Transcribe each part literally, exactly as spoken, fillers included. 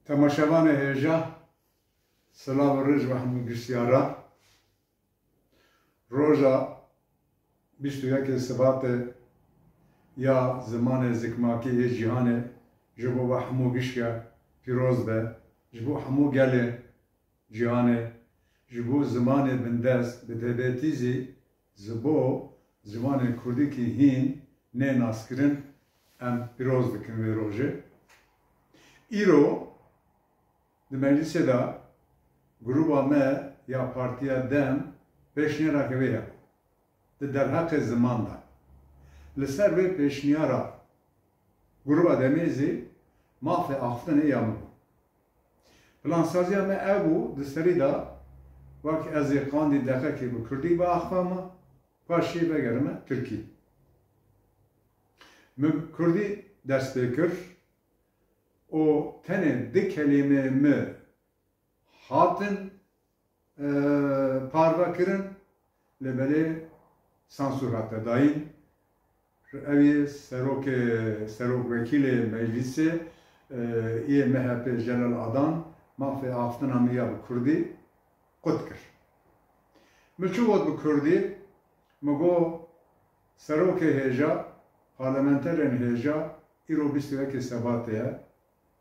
Temaşevanê hêja, silav û rêz we hemû giştiyara. Roja bîst û yekê Sibatê ya zimanê zikmakî yê cîhanê ji bo we hemû gişke pîroz be, ji bo hemû gelê cîhanê, ji bo zimanê bindest, bi taybetî zî ji bo zimanê kurdîkî hîn nê naskirin, em pîroz dikin vê rojê. Îro di meclisê de grûba me ya Partiya Dem pêşniyareke wê hebû. Di derheqê ziman de. Li ser vê pêşniyara grûba Demê zî mafê axiftinê ya min bû. Plansaziya me ew bû, di serî de wek ez ê qandî deqekê bi kurdî biaxivama, paşê vegerime tirkî. Min bi kurdî dest pê kir û tenê du kelîmeyê min hatin, e, parve kirin, lê belê sansûr hate dayîn. Ew yê serokê, serokwekîlê meclîsê, e, yê M H P Celal Adan mafê axiftina min ya bi kurdî qut kir. Min çi got bi kurdî? Min got, serokê hêja, parlamenterên hêja, îro bîst û yekê Sebatê ye.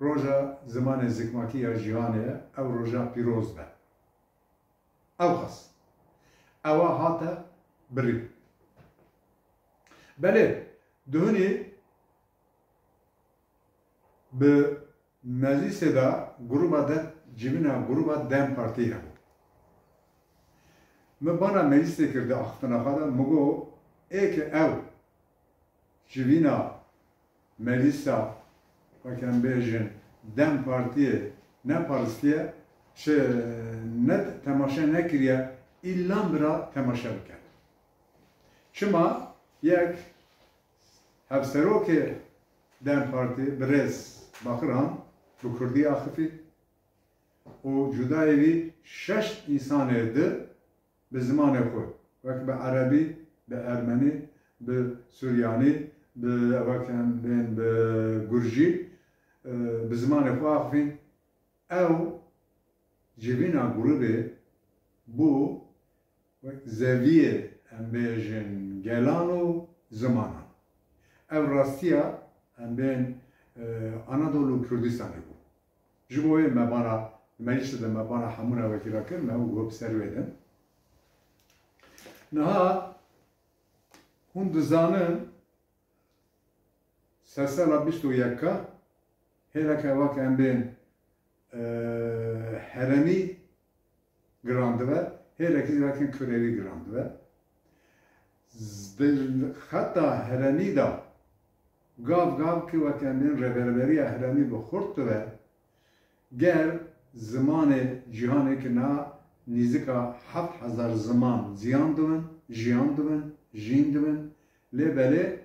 Roja zimanê zikmakî ya cîhanê ye, ew roja pîroz be. Ew xwest. Ewa hate birî. Belê, duhunî bi meclîsê de grûba de civîna grûba Dem Partî hebû. Min bana meclîsê kir di axiftina xwe de, min got, ê ke ew civîna meclîsa, wek em bêjin, Dem Partiyê neparistiye, çi ne temaşe nekiriye, îlan bira temaşe bike. Çima yek hevserokê Dem Partî birêz Baqiran bi kurdî axifî û cudayê wî şeş însanê di bi zimanê xwe, wek bi erebî, bi ermenî, bi suryanî, bi, wek em bên, bi gurjî, e, bi zimanê xwe axivîn. Ew civîna grûbê bû wek zeviyê, em bêjin, gelan û zimanan. Ev rastiya, em bên, e, Anadolu û Kurdistanê bû. Ji bo wê me bana, meclîsê de me bana hemûna wekîla kir, me û got bi ser wê din. Niha hûn dizanin, sersala bîst û yeka hêleke wek em bên, e, herêmî giran dibe, hêlekî wek kurewî giran dibe. Di xeta herêmî de gav gav ki wek em bên rêberberiya herêmî bi xurt dibe, ger zimanê cîhanê ki na nîzika heft hezar ziman ziyan dibin, jiyan dibin, jîn dibin, lê belê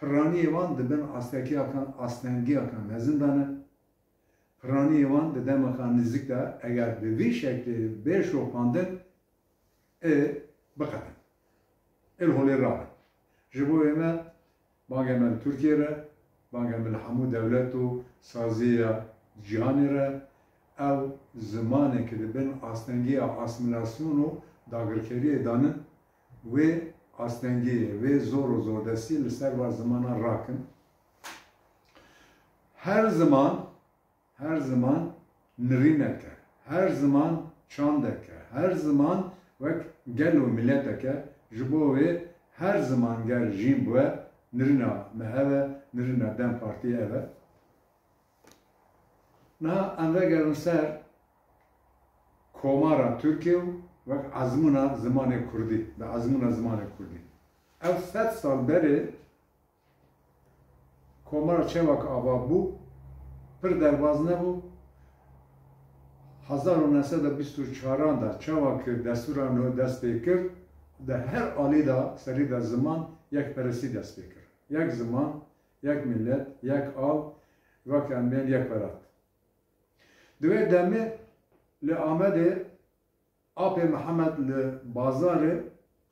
piraniyê wan di bin astekiyakan, astengiyakan mezin de ne. Piraniyê wan di demeka nizîk de eger bi vî şeklê bê şopandin, ê biqedin. Ê li holê rabin. Ji bo wê me bangê me li Tirkiyê re, bangê me li hemû dewlet û saziya cîhanê re, ew zimanê ki di bin astengiya asîmîlasyon û dagirkeriyê danin, wê astengiyê, wê zor û zordestiyê li ser va zimana rakin. Her ziman, her ziman nirînek e, her ziman çandek e, her ziman wek gel û miletek e, ji bo wê her ziman ger jîn bûye, nirîna me ev e, nirîna Dem Partiyê ev e. Niha em vegerin ser Komara Tirkiyê û wek ezmûna zimanê kurdî, bi ezmûna zimanê kurdî. Ev sed sal berê Komara çawa ki ava bû, pir derbaz nebû. Hezar û neh sed û bîst û çaran de çawa ki destûra nû dest pê kir, di her alî de serî de ziman yekperestî dest pê kir. Yek ziman, yek milet, yek av, wek em bên yek welat. Di wê demê li Amedê Apê Mihemed li bazarê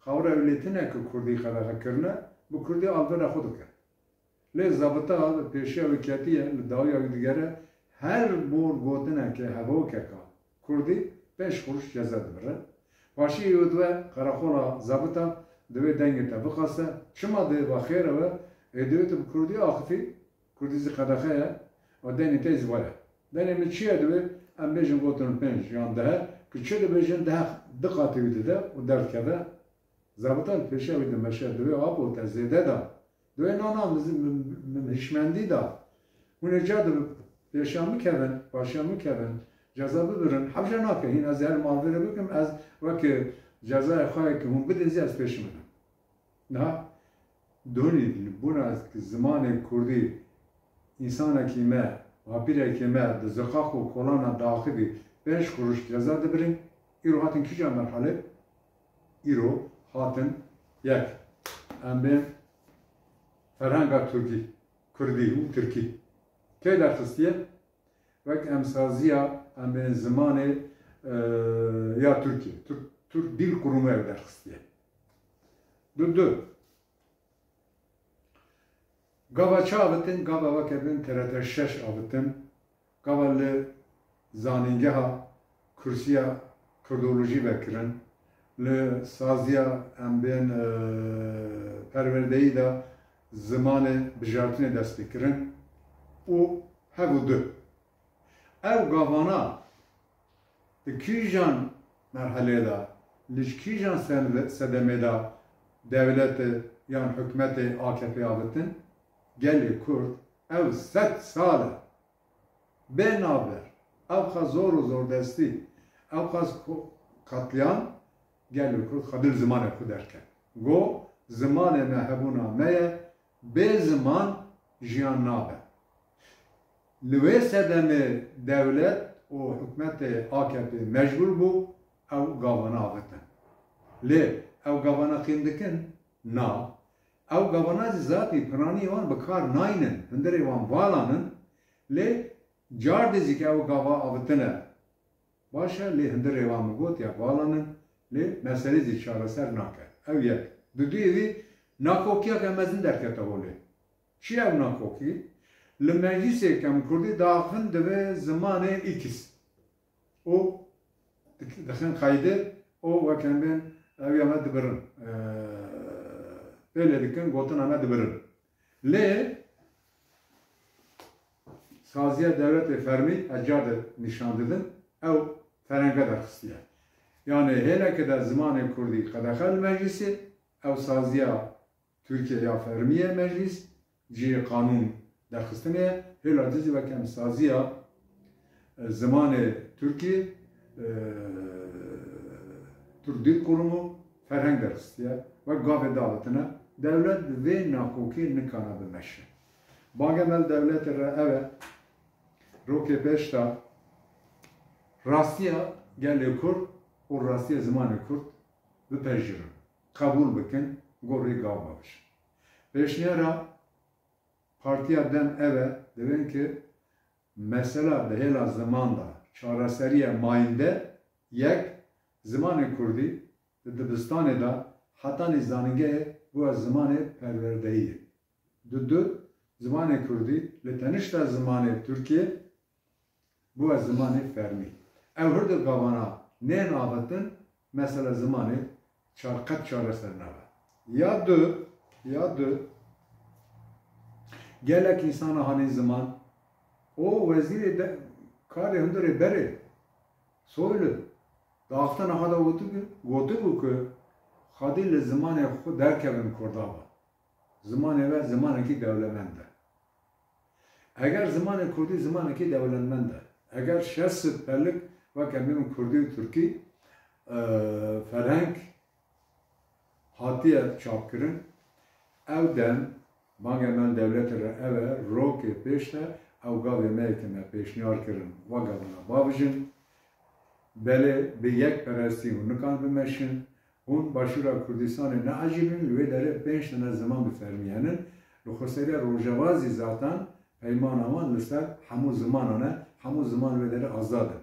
xawra wî lê tine ku kurdî qedexe kirine, bi kurdî alvera xwe dike. Lê zabita bi pêşiya wî ketiye, li dawiya wî digere, Her bor gotineke hevokeka kurdî pênc quruş ceza dibire. Paşê ê dibe qereqola zabita, divê dengê te biqase. Çima dê vexêr e we? Ê divê tu bi kurdî axifî, kurdî zî qedexe ye. Û denê te zî were. Denê min çi ye divê? Em bêjin gotin pênc yan deh. Ki çi dibêjin deh, du qatî wî dide û derdikeve. Zabita li pêşiya wî dimeşe, divê apo te zêde da. Divê na na min, min, min hişmendî da. Hûn ê ca di pêşiya min kevin, paşiya min kevin, ceza bibirin. Hewce nake, hîn ez her malvêre bikim, ez weke cezaya xwe yê ki hûn bidin zî ez pêşî min im. Niha Donî li bona zimanê kurdî, însanekî me, bapîrekê me di ziqaq û kolana daxivî pênc quruş ceza dibirin, îro hatin kîja merhale? Îro hatin yek, em bên ferhenga turkî, kurdî û tirkî. Kê derxistiye? Wek em saziya, em bên zimanê, e, ya Tirkiyê, Türk, Türk Dil Kurumu ew derxistiye. Du, du. Gava çi avitin? Gava weke bin T R T şeş avitin. Gava li zanîngeha kursiya kurdolojî vekirin. Li saziya em bên, e, perwerdeyî de zimanê bijartinê dest pê kirin û hev û du. Ew gavana di kîjan merhelê de, li kîjan sen-, sedemê de dewlete yan hikûmetê A K P avitin? Gelê Kurd ew sed sal e bê navber, ew qas zor û zordestî, ew qas ko-, katliam, gelê Kurd xwedî li zimanê xwe derket. Got, zimanê me hebûna me ye, bê ziman jiyan nabe. Li wê sedemê dewlet û hikûmetê A K P mecbûr bû ew gavana avitin. Lê ew gavana qîm dikin? Na. Ew gavana zî zatî piranî wan bi kar naynin, hundirê wan valan in. Lê car dizî ke ew gava avitine, baş e, lê hundirê wan min got ya valan in, lê meselê zî çareser nake. Ew yek. Duduyê wî nakokiyeke mezin derkete holê. Çi ye ew nakokî? Li meclîsê ke em kurdî diaxivin divê zimanê X û dik-, dixin qeydê û wek em bên ew ya me dibirin. Eee, pêlê dikin, gotina me dibirin. Lê saziya dewletê fermî ez car de nîşan didin, ew ferhenge derxistiye. Yanî hêleke de zimanê kurdî qedexe li meclîsê, ew saziya Tirkiye ya fermî ye meclîs, cihê qanûn derxistinê ye. Hêla dizî weke em saziya, e, zimanê Tirkî, e, Türk Dil Kurumu ferheng derxistiye. Wek gavê davêtine, dewlet bi vê nakokê nikana bimeşe. Bangê me li dewletê re ew e, rokê pêş de rastiya gelê Kurd û rastiya zimanê Kurd bipejîrin, qebûl bikin, gorî gav bavêjin. Pêşniyara Partiya DEM ev e, divên ki mesela di hêla ziman de çareseriye mayînde, yek, zimanê kurdî di dibistanê de hetanî zanîngehê bûye zimanê perwerdeyiyê. Du, du, zimanê kurdî li tenişta zimanê tirkî bûye zimanê fermî. Ew her du gavana nên avêtin, mesela zimanê çar-, qet çareser nabe. Ya du, ya du, gelek însana hanî ziman, o wezîrê de, karê hundirê berê, Soylu, di axiftina xwe de gotibû, gotibû ku xwedî li zimanê xwe derkevin Kurda be. Zimanê we zimanekî dewlemend e. Eger zimanê kurdî zimanekî dewlemend e, eger şeş sed pelik weke bînin kurdî û tirkî, e, ferheng hatiye çapkirin, ew dem bangê me li dewletê re ev e, rokê pêş de ew gavê me yê ke me pêşniyar kirin, wa gavana bavijin. Belê bi yekperestî hûn nikan bimeşin. Hûn Başûra Kurdistanê neajîlin, li wê derê pênc tane ziman bi fermî henin. Li xweseriya Rojava zî zaten peymana wan li ser hemû zimanan e, hemû ziman li wê derê azad in.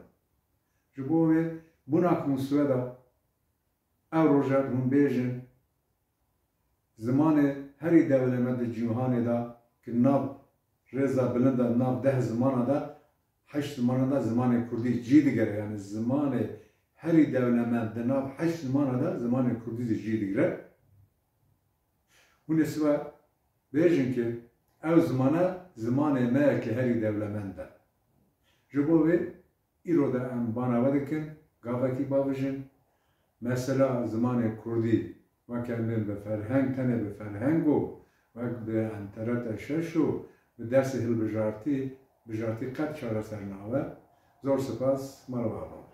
Ji bo wê bûna ku hûn Sweda ew roja hûn bêjin, zimanê herî dewlemend di cîhanê de ki nav rêza bilind e, nav deh zimana de heşt zimanan de zimanê kurdî cî digere, yanî zimanê herî dewlemend di nav heşt zimana de zimanê kurdî zî cî digire. Hûn ê sibe bêjin ki ew zimane zimanê me ye ki herî dewlemend e. Ji bo vê îro de em bana we dikin, gavekî bavijin. Mesela zimanê kurdî weke min bi ferheng, tenê bi ferheng û wek bi enterete şeş û bi dersê hilbijartî, bijartî qet çareser nabe. Zor spas, mala we ava.